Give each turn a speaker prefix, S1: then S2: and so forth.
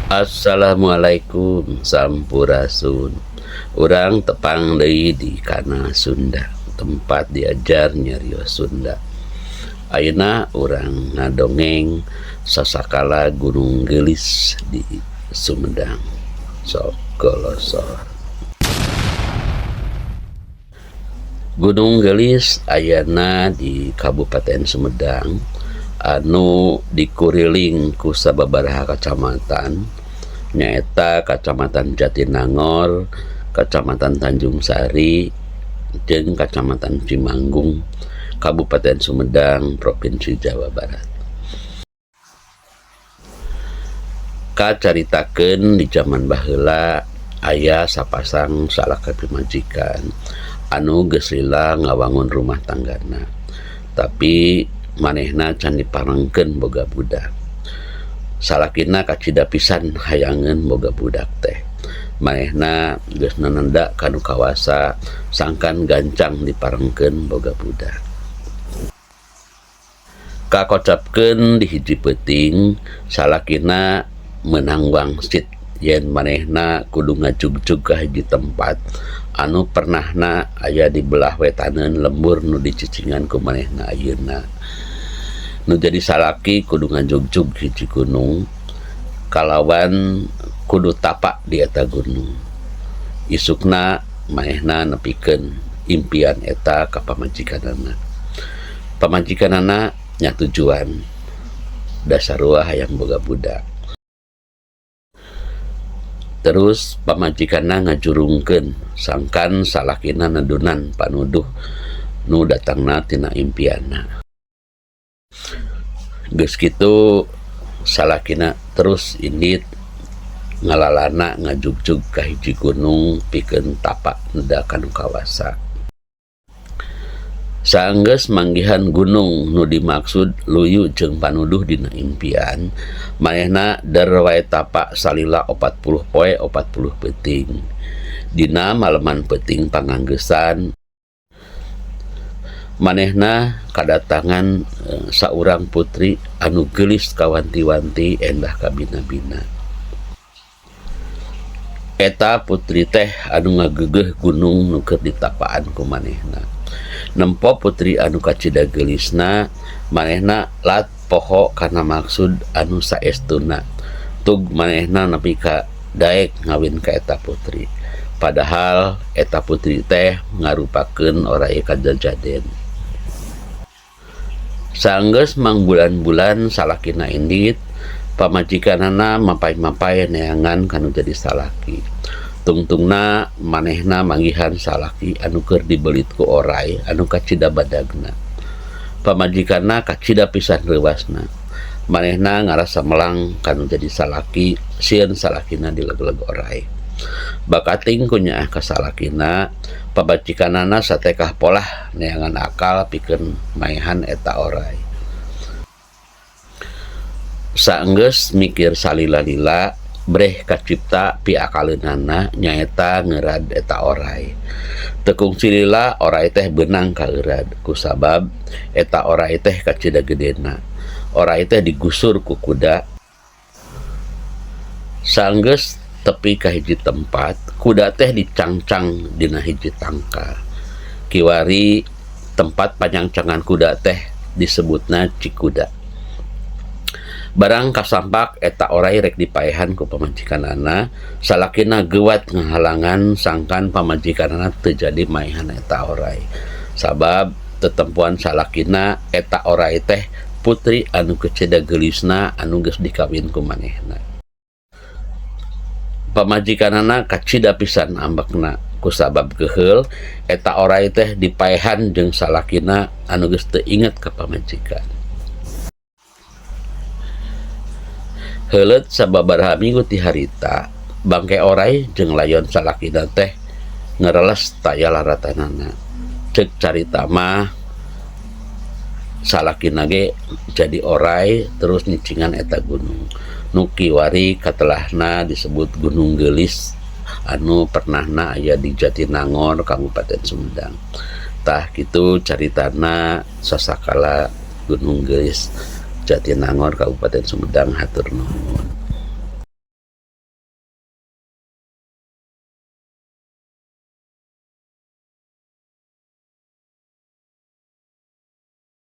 S1: Assalamualaikum Sampurasun. Urang tepang deui di Kana Sunda, tempat diajar nyarios Sunda. Ayeuna urang ngadongeng sasakala Gunung Geulis di Sumedang. Sok golosor. Gunung Geulis ayana di Kabupaten Sumedang anu dikuriling ku sababaraha kacamatan nyaeta Kacamatan Jatinangor, Kacamatan Tanjung Sari, jeung Kacamatan Cimanggung, Kabupaten Sumedang, Provinsi Jawa Barat. Kacaritakeun di jaman baheula aya sapasang salaki pamajikan anu geus lila ngawangun rumah tanggana, tapi manehna can diparengkeun boga budak. Salakina kacida pisan hayangeun boga budak teh. Manehna geus nanenda ka nu kawasa sangkan gancang diparengkeun boga budak. Kakocapkeun di hiji peuting salakina meunang wangsit yen manehna kudu ngajugjug ka hiji tempat anu pernahna aya di belah wetaneun lembur nu dicicingan ku manehna ayeuna. Nu jadi salaki kudu ngajugjug hiji gunung kalawan kudu tapa di eta gunung. Isukna manehna nepikeun impian eta ka pamajikanana. Pamajikanana nya tujuan dasarua hayang boga budak. Terus pamajikanna ngajurungkeun sangkan salakina nedunan panuduh nu datangna tina impianna. Geus kitu salakina terus indit ngalalana ngajugjug ka hiji gunung pikeun tapa neda ka nu kawasa. Saenggeus manggihan gunung nu dimaksud luyu jeung panuduh dina impian, manehna der wae tapa salila 40 poe 40 peuting. Dina maleman peuting panganggeusan manehna kadatangan saurang putri anu geulis kawanti-wanti endah kabina-bina. Eta putri teh anu ngageugeuh gunung nu keur ditapaan ku manehna. Nempo putri anu kacida geulisna, manehna lat poho kana maksud anu saestuna. Tug manehna nepi ka daek ngawin ka eta putri. Padahal eta putri teh ngarupakeun oray kajajaden. Saenggeus mangbulan-bulan salakina indit, pamajikanana mapay-mapay neangan kanu jadi salaki. Tungtungna manehna manggihan salaki anu keur dibelit ku oray anu kacida badagna. Pamajikanna kacida pisan reuwasna. Manehna ngarasa melang kanu jadi salaki, sieun salakina dileg-leg oray. Bakating ku nyaah ka salakina, pamajikanana satekah polah neangan akal pikeun maehan eta oray. Saenggeus mikir salila-lila, breh kacipta piakaleunana nyaeta ngeurad eta oray. Teu kungsi lila oray teh beunang kaeurad kusabab eta oray teh kacida gedena. Oray teh digusur ku kuda. Saenggeus tepi ka hiji tempat, kuda teh dicangcang dina hiji tangkal. Kiwari tempat panyangcangan kuda teh disebutna Cikuda. Barang kasampak eta oray rek dipaehan ku pamajikanana, salakina geuwat ngahalangan sangkan pamajikanana teu jadi maehan eta oray. Sabab tetempuan salakina eta oray teh putri anu kacida geulisna anu geus dikawin ku manehna. Pamajikanana kacida pisan ambekna kusabab geuheul eta oray teh dipaehan jeung salakina anu geus teu inget ka pamajikan. Heuleut sababaraha minggu ti harita, bangke oray jeung layon salakina teh ngereles taya laratanana. Ceuk carita mah salakina ge jadi oray terus nyicingan eta gunung. Nu kiwari katelahna disebut Gunung Geulis anu pernahna aya di Jatinangor, Kabupaten Sumedang. Tah kitu caritana sasakala Gunung Geulis Jatinangor, Kabupaten Sumedang. Hatur nuhun.